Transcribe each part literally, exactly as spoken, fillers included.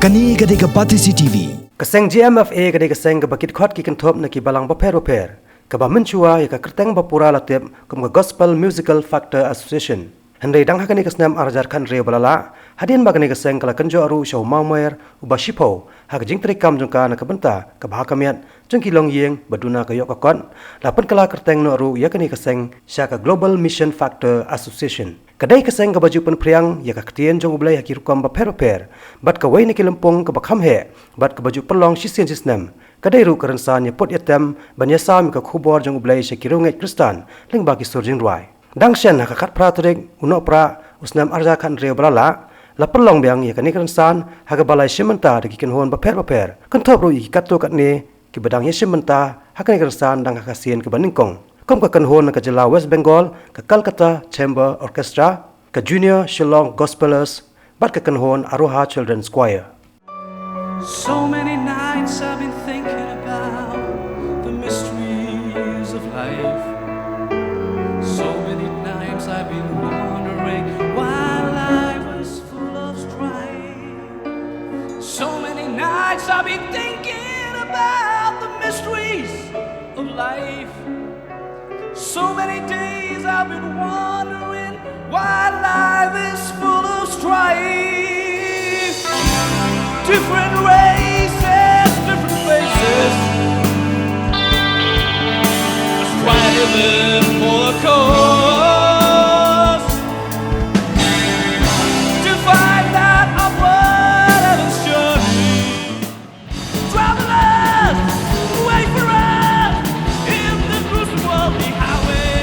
Kane ka dei ka Batesi T V. Ka seng G M F A ka dei ka seng kaba kitkhot ki kynthup na ki balang bapher bapher, kaba mynshuwa ïa ka kyrteng ba pura la tip kum ka Gospel Musical Factor Association. Hynrei dang ha kane ka snem ar hajar khathynriew ba la lah, hadien ba kane ka seng ka la kynjoh ruh sha u mawmer uba shiphew ha ka jingtreikam jong ka na ka bynta kaba ha khmat jong ki longïing ba duna ka ïoh ka kot, la pynkylla kyrteng noh ruh ïa kane ka seng sha ka Global Mission Factor Association. Ka dei ka seng kaba ju pynphriang ïa ka ktien jong U Blei ha ki rukom bapher bapher, bad kawei na ki lympung kaba kham heh bad kaba ju pynlong shisien shisnem ka dei ruh ka rynsan ïa put ïa tem ban ïasam ïa ka khubor jong U Blei sha ki riewngeit Khristan lyngba ki sur jingrwai. Dang shen ha ka khatphra tarik u Nohprah u snem ar hajar khathynriew ba la lah, la pynlong biang ïa kane ka rynsan ha kaba la ïashim bynta da ki kynhun bapher bapher, kynthup ruh ïa ki katto katne kiba dang ïashim bynta ha kane ka rynsan dang ha ka sien kaba nyngkong, kum ka kynhun na ka jylla West Bengal, ka Calcutta Chamber Orchestra, ka Junior Shillong Gospelers, bad ka kynhun Aroha Children's Choir. So many nights I've been thinking about the mysteries of life. So many nights I've been wondering why life is full of strife. So many nights I've been thinking about the mysteries of life. So many days I've been wondering why life is full of strife. Different races, different faces, striving for a cause. To find that upward heaven's journey. Travelers, wait for us in this gruesome worldly highway.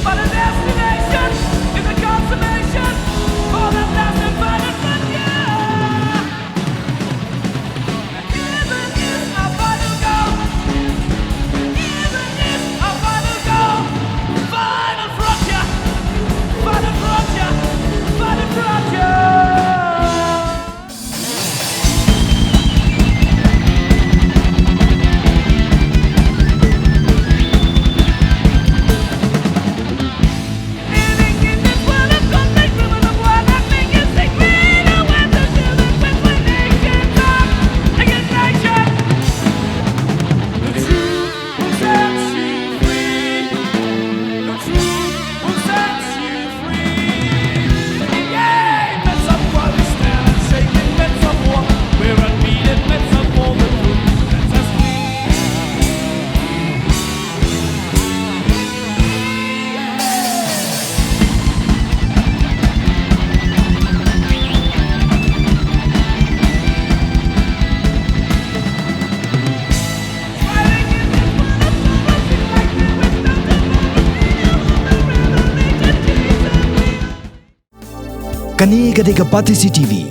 But a destination is a consummation for the blessed but unfamiliar. Heaven is our final goal. Heaven is our final goal. Final frontier. Final frontier. Final frontier. Kane ka dei ka Batesi T V.